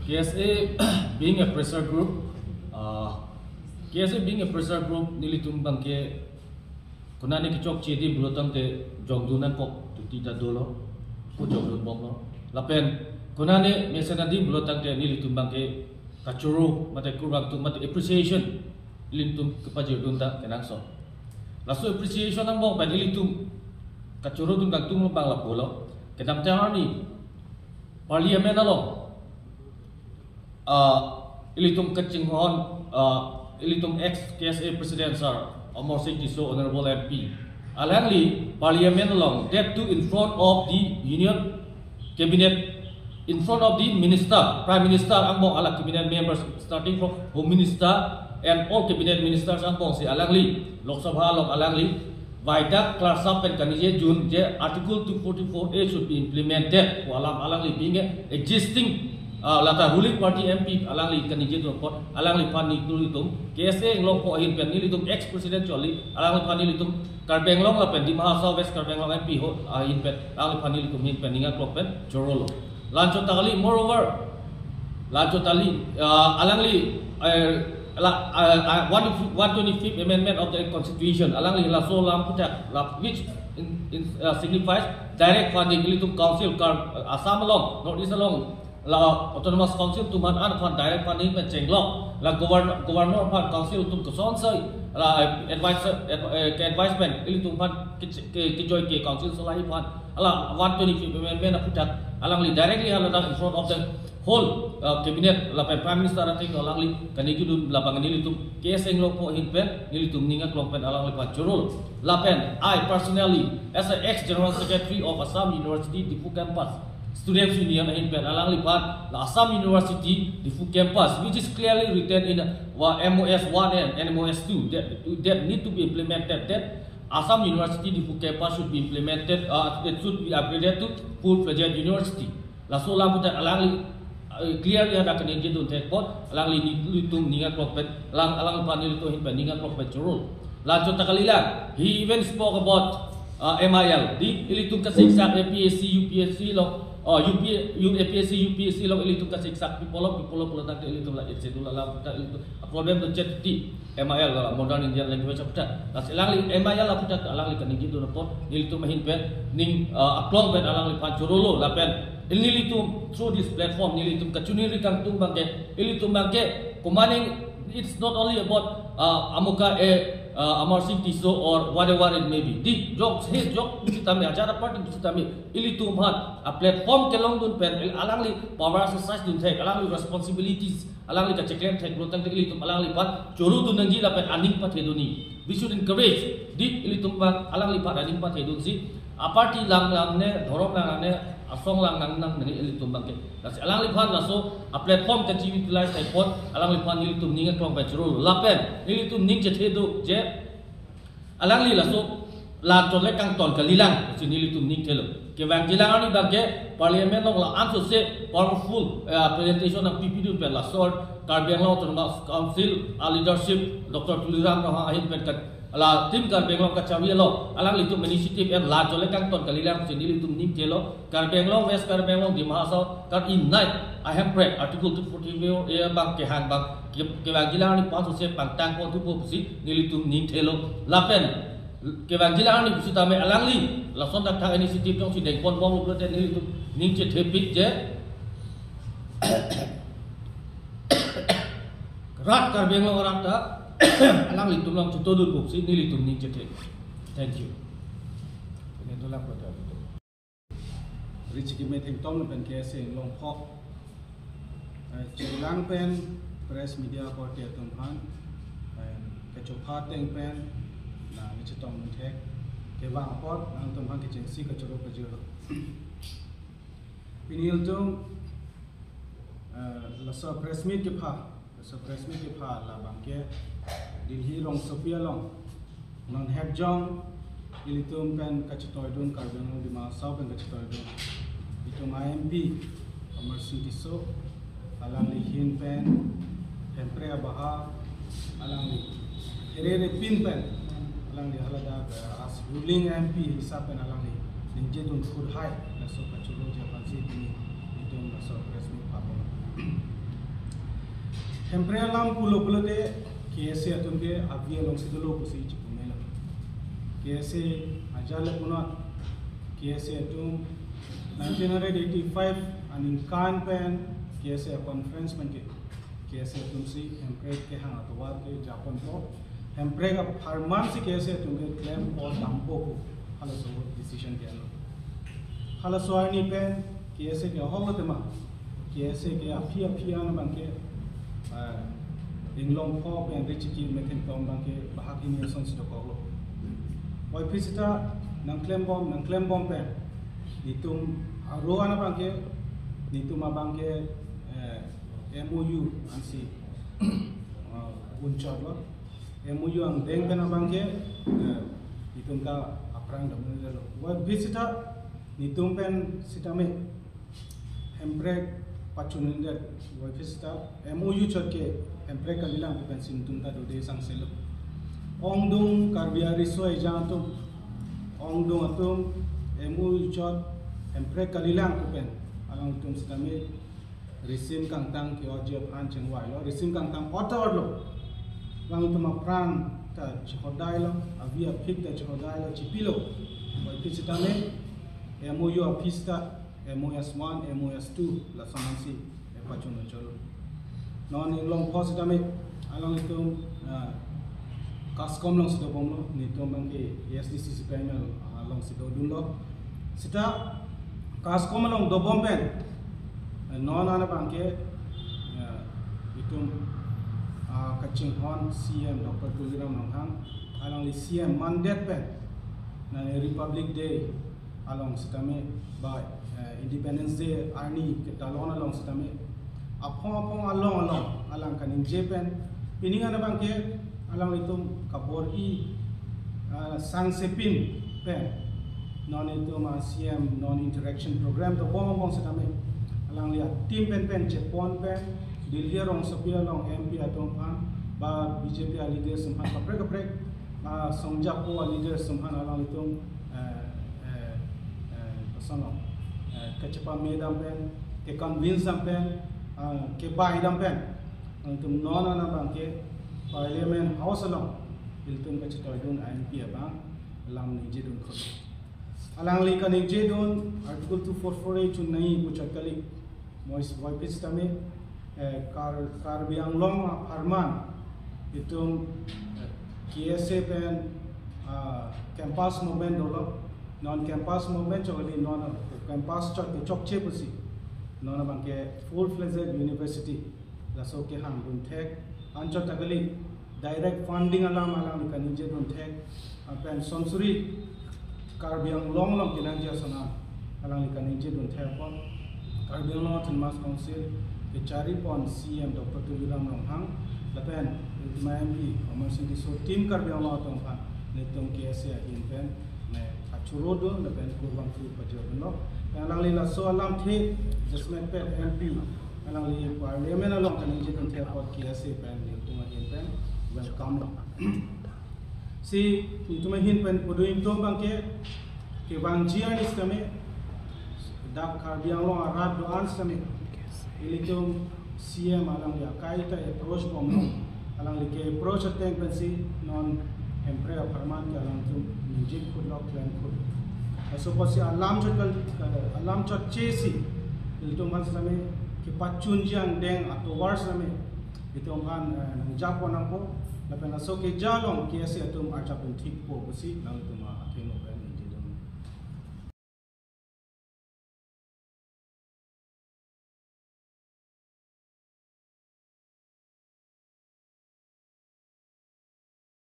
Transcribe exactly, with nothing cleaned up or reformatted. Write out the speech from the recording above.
K S A being a pressure group, uh, K S A being a pressure group, nelitum abangke konane kechokche adim pulo tangte jongdun nangkok tuti ta dolo, ko jongdun bomlo. Lapen konane mesen adim pulo tangte nelitum abangke kachoro mate kurvangthu mate appreciation ilitum kepajirdun ta kenangsot. Laso appreciation angbong pen ilitum kachorodun kangtung abang lapulo. Kedamtang arni Parliament along, ah, ilitum kachinghon, ah, ilitum ex K S A President Sir Amarsing Tisso, Honorable M P, alangli Parliament along, that too in front of the Union Cabinet, in front of the Minister, Prime Minister angbong, hala Cabinet members, starting from Home Minister and all Cabinet Ministers angbongsi alangli Lok Sabha along alangli vaidak klarsap pen kaningjedun je Article two forty-four A should be implemented pu alam alangli being a existing, ah, lata ruling party M P, alangli kaningjedun apot alangliphan nelitum K S A Inglongpho ahin pen nelitum ex President Choli, alangliphan nelitum Karbi Anglong lapen Dima Hasao West Karbi Anglong M P ho ahin pen alangliphan nelitum ahin pen ning aklong pen chorolo. La anchot ta kali, moreover, la anchot ta kali, ah, alangli, eh, la, ah, ah, one, one twenty-fifth Amendment of the Constitution, alangli laso alam aphuthak, la, which in, in, ah, signifies direct funding ilitum council, Kar, Assam along, North East along, la Autonomous Council atum aphan, an aphan direct funding pen chenglok, la govern-, governor aphan council atum kosonsi, la, eh, advice, eh, eh, ke advice pen ilitum aphan ke, ke, kejoike council solai aphan, hala one twenty-fifth Amendment aphuthak alangli directly hala in front of the whole, uh, Cabinet lapen Prime Minister atheng alangli kaningjedun, labang nelitum K S A Inglongpho ahin pen nelitum ning aklong pen alangliphan chorolo. Lapen I personally, as a ex General Secretary of Assam University Diphu Campus Students Union ahin pen alangliphan, la Assam University Diphu Campus, which is clearly written in, uh, M O S one and M O S two, that, that need to be implemented, that Assam University Diphu Campus should be implemented, uh, it should be upgraded to full-fledged university. Laso alam aphuthak alangli, uh, clearly hadak kaningjedun thek apot, alangli nelitum ning aklong pen, alang, alangliphan nelitum ahin pen ning aklong pen chorolo. La anchot ta kalilang, he even spoke about, uh, M I L. Di ilitum kasiksak A P S C, U P S C along, uh, U P, U, A P S C, U P S C along ilitum kasiksak pi pulo, pi pulo pulo tangte ilitum la schedule alam aphuthak ilitum a problem to chet di M I L, la Modern Indian Language aphuthak. Lasi alangli M I L aphuthak alangli kaningjedun apot nelitum ahin pen ning, uh, aklong pen alangliphan chorolo. Lapen nelitum through this platform nelitum kachiningri kangtung abangke, ilitum abangke komatne, it's not only about, uh, Amuka A, uh, Amarsing Tisso or whatever it may be. Di jok, he jok pusitame, ajat aparty pusitame, ilitum aphan a platform kelongdun pen, il-, alangli power exercise dun thek, alangli responsibilities alangli kacheklem thek pulo tangte ilitum alangliphan chorodun nangji lapen aning pathedunji. We should encourage, di ilitum abang alangliphan aning pathedunsi, aparty lang nangne, dhorom lang nangne, asong lang nang nangne ilitum abangke. Lasi alangliphan laso a platform kachi-utilize thek apot alangliphan nelitum ning aklong pen chorolo. Lapen nelitum ning chethe do je alangli laso la anchot le kangton kalilang pusi nelitum ning thelo. Kevangjilang arni abangke Parliament along la-an sose powerful, eh, presentation nangpipidun pen laso Karbi Anglong Autonomous Council a leadership Doctor Tuliram Ronghang ahin pen kat, la Team Karbi Anglong kacharli along alanglitum initiative en la anchot le kangton kalilang pusi nelitum ning thelo. Karbi Anglong, West Karbi Anglong, Dima Hasao, Kar-i nai a Hemprek Article two forty-four A abang kehang abang ke, kevangjilang arni pu-an sose pangtang pon thupo pusi nelitum ning thelo. Lapen kevangjilang arni pusitame alangli lason thakthak initiative jongsi dengpon bomlo pulote nelitum ning chethepik je rat Karbi Anglong arat ta alanglitum along chetodunpo pusi nelitum ning chethe. Thank you. Ini itulah kota itu. Richie Kimetheng Tom pen K S A Inglongpho, eh, chilang pen press media party atum aphan, eh, kachopha ateng pen nangchetong thek kevang apot nangtum aphan kechengsi kachoro kajirlo. Pini ilitum, eh, laso press meet kepha, laso press meet kepha labangke Delhi rongsopi along non hekjong ilitum pen kachetoidun, Karbi Anglong Dima Hasao pen kachetoidun itum a M P Amarsing Tisso, alangli ahin pen Hemprek abaha, alangli herere pin pen, alangli haladak, eh, as ruling M P hisap pen alangli ningjedun khurhai laso kachoro je aphansi pini itum laso press meet pha pon. Hemprek alam pulo pulote K S A atum ke avi alongsi dolo pusi chipumelo. K S A ajat le punot K S A atum nineteen eighty-five aningkan pen K S A conference pen ke K S A atum si Hemprek kehang atovar ke japonpo. Hemprek apharman si K S A atum ke klempo dampo pu halaso decision ke-enlo. Halaso arni pen K S A ke ahok lo tema. K S A ke aphi aphi an abang ke, eh, Inglongpho pen Richiki Methengtom abang ke bahak hini asonsi dokoklo. Puvoiphit seta nangklembom nangklembom pen netum aro an abang ke, netum abang ke, eh, M O U ansi, eh, unchotlo. M O U angdeng pen abang ke, eh, netum ta aphrang damlo. Puvoiphit seta netum pen sitame Hemprek pachundet, puvoiphit seta M O U chot ke Hemprek kalilang pu pensi netum ta dode sangselo. Ongdung Karbi ariso ejang atum, ongdung atum M O U chot Hemprek kalilang pu pen alangtum sitame risim kangtang ke-otji aphan chingvailo, risim kangtang otor lo. Alangtum aphrang ta chihodailo, avi aphik ta chihodailo, chipilo. Puvoiphit sitame M O U aphi seta M O S one, M O S two lason ansi, eh, pachun unchotlo. Non Inglongpho sitame alanglitum, ah, KASCOM alongsi dobomlo, netum abang ke A S D C C P I M L alongsi dodunlo. Seta KASCOM along dobom pen, eh, non an abang ke, eh, itum, ah, kachinghon C M Doctor Tuliram Ronghang, alangli C M mandet pen, na Republic Day along sitame ba, eh, Independence Day arni ketalon along sitame aphong aphong along along alang kaningje pen, pini an abang ke alanglitum kabor-i, ah, sangsepin pen non itum a C M non interaction program dobom bom sitame alangli a-team pen pen chepon pen Delhi rongsopi along M P atum aphan ba B J P a-leaders aphan kaprek kaprek, ah, songjapo a-leaders aphan alanglitum, eh, eh, eh, koson lo, eh, kachepame dam pen, ke-convince dam pen, ah, kebai dam pen, alangtum non an abang ke Parliament House along ilitum kachetoidun a-M P abang lam ningjedun khot. Alangli kaningjedun Article two four four A chun nangji pu chot kali. Puvoiphit sitame, eh, Kar-, Karbi Anglong apharman itum, eh, K S A pen, ah, campus movement dolo. Non campus movement chot kali, non campus chot ke chokche pusi non abang ke full-fledged university laso kehangdun thek, anchot ta kali direct funding alam alangli kaningjedun thek, lapen sonsuri Karbi Anglong along kenangji ason an alangli kaningjedun thek apot Karbi Anglong Autonomous Council kecharipon C M Doctor Tuliram Ronghang lapen ilitum a-M P Amarsing Tisso, team Karbi Anglong atum aphan netum K S A ahin pen ne kachurodun lapen kurvangthu pajordunlo. Pen alangli laso alamthe jasemet pen M P alangli Parliament along kaningjedun thek apot K S A pen netum ahin pen welcome lo. Si netum ahin pen pudun itum abang ke kevangji arni sitame dak Karbi Anglong arat do-an sitame ilitum C M alangli akai ta approach bomlo. Alangli ke-approach ateng pensi non Hemprek apharman ke alangtum ningje khotlo, klem khotlo. Laso apotsi alam chot kal-, alam chotche si ilitum aphan sitame kepachunji angdeng atovar sitame itum aphan, eh, nangjapon nangpo, lapen laso keja along K S A atum arjapdun thikpo pusi alangtum a-